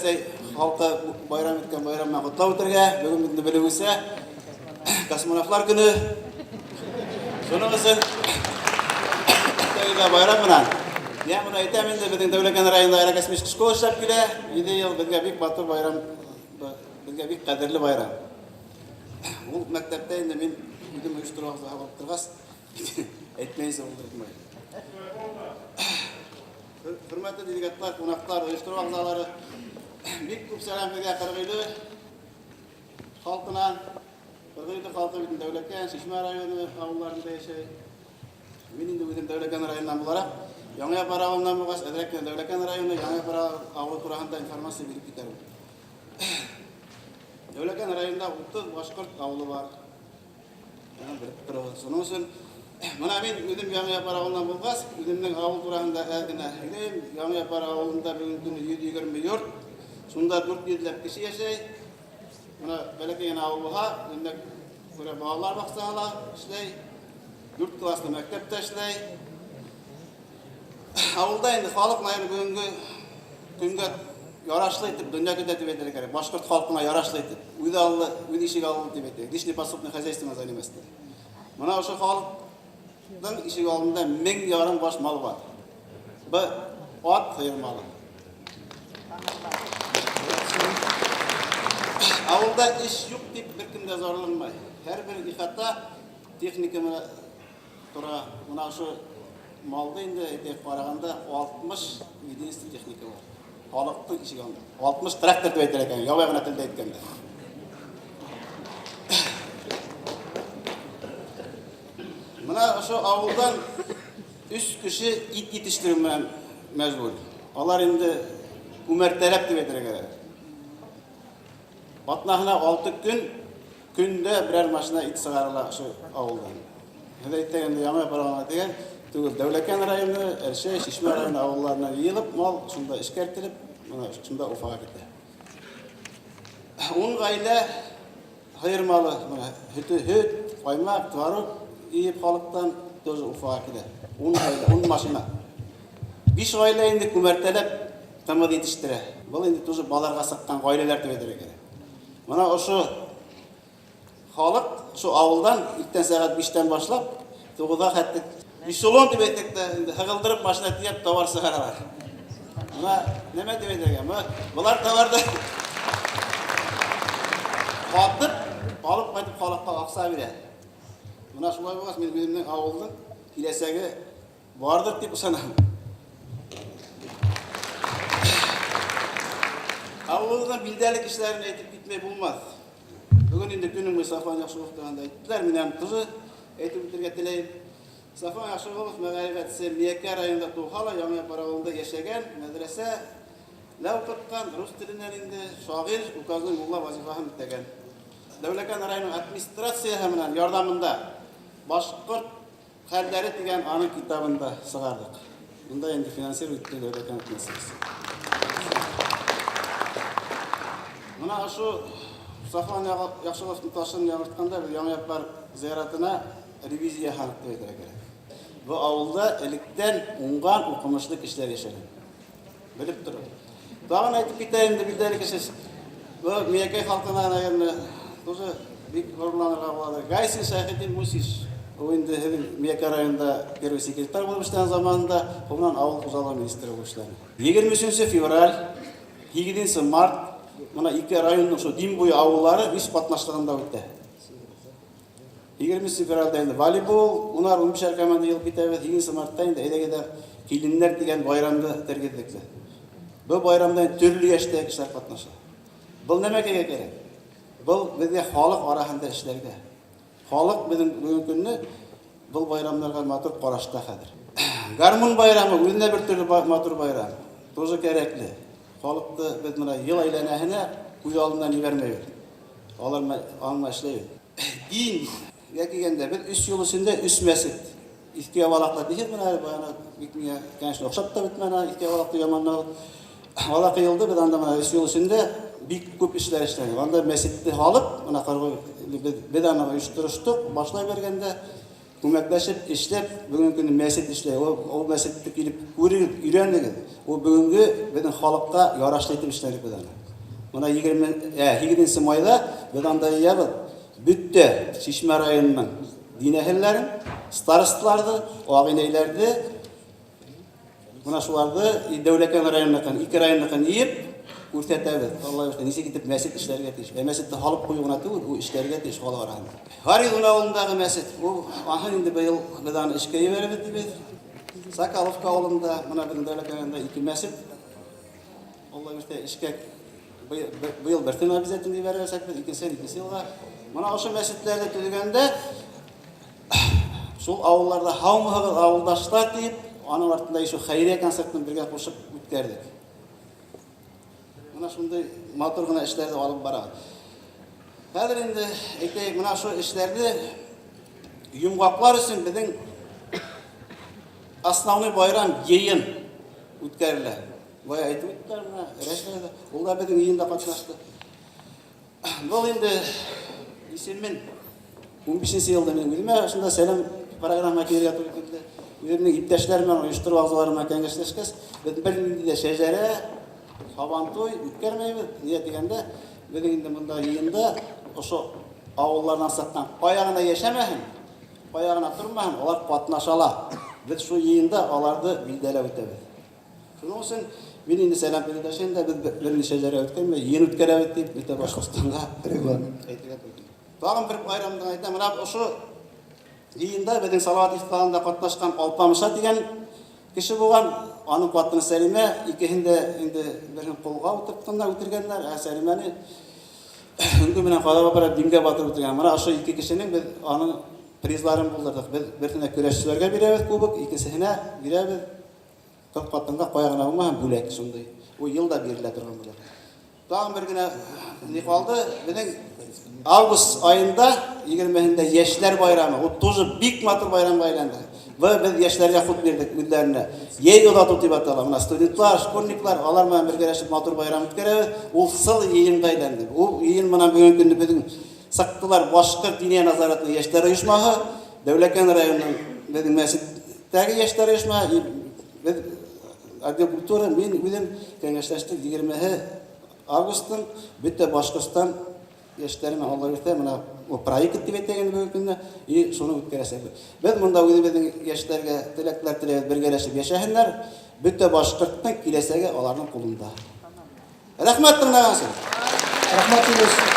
Рәсәй халкы байрам иткән байрам белән котлап үтәргә. Бүген бит инде белүегезчә, космонавтлар көне. Шуның өчен тәүдә байрам белән. Я моны әйтәм инде, безнең Дәүләкән районында аэрокосмический школа эшләп килә. 7 ел безгә бик матур байрам, безгә бик кадерле байрам. Ул мәктәптә инде мин үзем оештыру әгъзасы булып торгач, әйтмәенчә булдырмыйм. Хөрмәтле делегатлар, кунаклар, оештыру әгъзалары, бик күп сәлам безгә Кыргыйлы халкына. Кыргыйлы халкы бит Дәүләкән, Чишмә районы авылларында яшәй. Мин инде үзем Дәүләкән районыннан буларак, Яңа Япар авылыннан булгач, әзрәк кенә Дәүләкән районы, Яңа Япар авылы турында информация биреп китәрмен. Дәүләкән районында 30 башкорт авылы бар. Белеп торыгыз. Шуның өчен менә мин үзем Яңа Япар авылыннан булгач, үземнең авыл турында әз генә сөйләйм. Яңа Япар авылында бүгенге көндә 120 йорт, шунда 400 ләп кеше яшәй. Менә бәләкәй генә авыл булса, инде күрә балалар бакчасы ла эшләй, 4 класслы мәктәп тә эшләй. Авылда инде халык, наверное, бүгенге көнгә ярашлы итеп дөнья көтә дип әйтергә кирәк. Башкорт халкына ярашлы итеп. Үз аллы, үз ишек аллы дип әйтә. Личный подсобное хозяйство занимается. Менә ошо халыкның ишек алдында 1500 баш мал бар. Бу ат, сыер малы. Авылда эш юк дип беркем дә зарланмай. Һәрбер ихата техника менә тора. Менә ошо малда инде әйтәйек караганда 60 единица техника бар. Халыкның ишек алдында. 60 трактор дип әйтер икән, ябай гына телдә әйткәндә. Менә ошо авылдан өч кеше ит җитештерү белән мәшгуль. Алар инде күмәртәләп дип әйтергә кирәк. Атнаһына 6 көн көндә берәр машина ит чыгарыла ошо авылдан. Һәм әйткәндә Яңа Япар дигән түгел, Дәүләкән районы, Әлшәй, Чишмә районы авылларына җыелып, мал шунда эшкәртелеп, менә шунда Уфага китә. 10 гаилә һыер малы, менә һөте, һөт, каймак, творог иеп халыктан тоже Уфага килә. 10 гаилә, 10 машина. 5 гаилә инде күмәртәләп кымыз җитештерә. Был инде тоже баларга сыккан гаиләләр дип әйтергә кирәк. Менә ошо халык шу авылдан иртән сәгать 5-тән башлап 9-га хәтле эшелон дип әйтик тә, инде һыгылдырып машина төяп товар чыгаралар. Менә нәмә дип әйтергә? Менә болар товарны сатып, алып кайтып халыкка акча бирә. Менә шулай булгач, мин үземнең авылның киләчәге бардыр дип ышанам. Авылыбызның билдәле кешеләрен әйтеп китмәй булмас. Бүген инде көнем буе Сафуан Яхшылов турында әйттеләр. Мин аны тоже әйтеп үтәргә теләйм. Сафуан Яхшылов мәгарифәтче Миякә районында туа ла, Яңа Япар авылында яшәгән, мәдрәсә лә укыткан, рус теленнән инде шагыйрь, указной мулла вазифасын үтәгән. Дәүләкән районы администрациясе белән ярдәмендә башкорт хәлләре дигән аның китабын да чыгардык. Монда инде финансировать итте Дәүләкән администрациясе. Менә ошо Сафуан Яхшыловның ташын яңартканда без Яңа Япар зыяратына ревизия ясадык дип әйтергә кирәк. Бу авылда электән уңган, укымышлы кешеләр яшәгән. Белеп торып. Тагын әйтеп китә инде билдәле кеше. Бу Миякәй халкына, наверное, тоже бик горурланырга буладыр. Гайсин Шәйхетдин Мусич. Ул инде һеҙҙең Миякә районында первый секретарь булып эшләгән заманында, һуңынан авыл хуҗалыгы министры булып эшләде. 23 февраль, 8 март, менә ике районның шул Дим буе авыллары үз катнашлыгында үтә. 20 февральдә инде волейбол, унар, унбишәр команда йыгылып китәбез. 8 мартта инде әйдәгез киленнәр дигән байрамны тергездек без. Бу байрамда инде төрле яшьтәге кешеләр катнаша. Был нәмәкәгә кирәк? Был безгә халык арасында эшләргә. Халык безнең бүгенге көнне был байрамнарга матур карашта хәзер. Гармун байрамы үзенә бер төрле матур байрам. Тоже кирәкле. Халыкны без менә ел әйләнәһенә күз алдыннан җибәрмәйбез. Алар аңа эшләйбез. Дингә килгәндә, без өч ел эчендә өч мәчет. Иске Ябалакта дисез менә әле баягы бик миңа, конечно, охшап та бетмәде, Иске Ябалакта яманнар. Ала кыелды, без анда менә өч ел эчендә бик күп эшләр эшләдек. Анда мәчетне алып, менә кыргый без аны оештырыштык, башлай бергәндә күмәкләшеп эшләп, бүгенге көндә мәчет эшләй. Ул мәчетне килеп күрегез, өйрәнегез. Ул бүгенге беҙҙең халыҡҡа ярашлы итеп эшләнек беҙ аны. Мына 28 майҙа беҙ анда йыябыҙ бөтә Шишмә районының дин әһелләрен, старосталарҙы, ағинәйләрҙе, мына шуларҙы Дәүләкән районыныкын, ике районныкын йыйып күрһәтәбеҙ. Алла бирһә, нисек итеп мәсет эшләргә тейеш. Ә мәсетте һалып ҡуйыу ғына түгел, ул эшләргә тейеш халыҡ араһында. Ғаризун ауылындағы мәсет, ул аһын инде быйыл беҙ аны эшкә ебәрәбеҙ тибеҙ. Соколовка ауылында, мына беҙҙең Дәүләкән районында ике мәсет. Алла бирһә, эшкә быйыл берҫен обязательно ебәрәсәкбеҙ, икенсеһен икенсе йылға. Мына ошо мәсетләрҙе төҙөгәндә шул ауылларҙа һаумыһығыҙ, ауылдаштар тиеп, аның артында еще хәйриә концертын бергә ҡушып үткәрҙек. Мына шундай матур ғына эшләрҙе алып барабыҙ. Хәҙер инде әйтәйек, мына ошо эшләрҙе йомғаҡлар өсөн беҙҙең основной байрам йыйын үткәрелә. Бая әйтеп үттеләр мына, Рәшидә дә, ул да беҙҙең йыйында ҡатнашты. Был инде исемен 15 йылда мин үҙемә шунда сәләм программа килергә тура килде. Үҙемдең иптәшләрем менән оештырыу ағзалары менән кәңәшләшкәс, беҙ бер нинди дә шәжәрә, һабантуй үткәрмәйбеҙ. Ниңә тигәндә, беҙҙең инде мында йыйында ошо ауылларҙан сыҡҡан ҡая ғына йәшәмәһен, ҡая ғына тормаһын, улар ҡатнаша ала. Беҙ шул йыйында аларҙы билдәләп үтәбеҙ. Шуның өсөн мин инде сәләм передачаһында беҙ бер ни шәжәрә үткәрмәй, йыйын үткәрәбеҙ тип бөтә Башҡортостанға Регламент. әйтергә тура килде. Тағын бер байрамды әйтәм, мына ошо йыйында беҙҙең Салават ифтарында ҡатнашҡан Алпамыша тигән кеше булған, аның ҡатыны Сәлимә, икеһен дә инде береһен ҡолға ултыртҡандар, үтергәндәр, ә Сәлимәне һөңгө менән ҡаҙап апарып Димгә батырып үтергән. Мына ошо ике кешенең беҙ аның призларын булдырҙыҡ. Беҙ береһенә көрәшселәргә бирәбеҙ кубок, икенсеһенә бирәбеҙ ҡыҙ ҡатынға ҡая ғына булмаһын бүләк шундай. Ул йыл да бирелә торған бүләк. Тағын бер генә ни ҡалды, беҙҙең август айында 20-һендә йәштәр байрамы. Ул тоже бик матур байрамға әйләнде. Беҙ йәштәргә хут бирҙек үҙҙәренә. Йәй оҙатыу тип атала. Мына студентлар, школьниклар, алар менән бергәләшеп матур байрам үткәрәбеҙ. Ул сыл йыйынға әйләнде. Ул йыйын менән бөгөнгө көндә беҙҙең сыҡтылар Башҡорт диния назаратының йәштәр ойошмаһы, Дәүләкән районының беҙҙең мәсеттәге йәштәр ойошмаһы, беҙ отдел культуры, мин үҙем кәңәшләштек 20 августтың бөтә Башҡортостан йәштәре менән Алла бирһә, мына ул проект тип әйтәйек инде бөгөнгө көндә, и шуны үткәрәсәкбеҙ. Беҙ мында үҙебеҙҙең йәштәргә теләкләр теләйбеҙ, бергәләшеп йәшәһеннәр. Бөтә башҡорттың киләсәге аларҙың ҡулында. Рәхмәт тыңлаған өсөн. Рәхмәт, Юлдаш.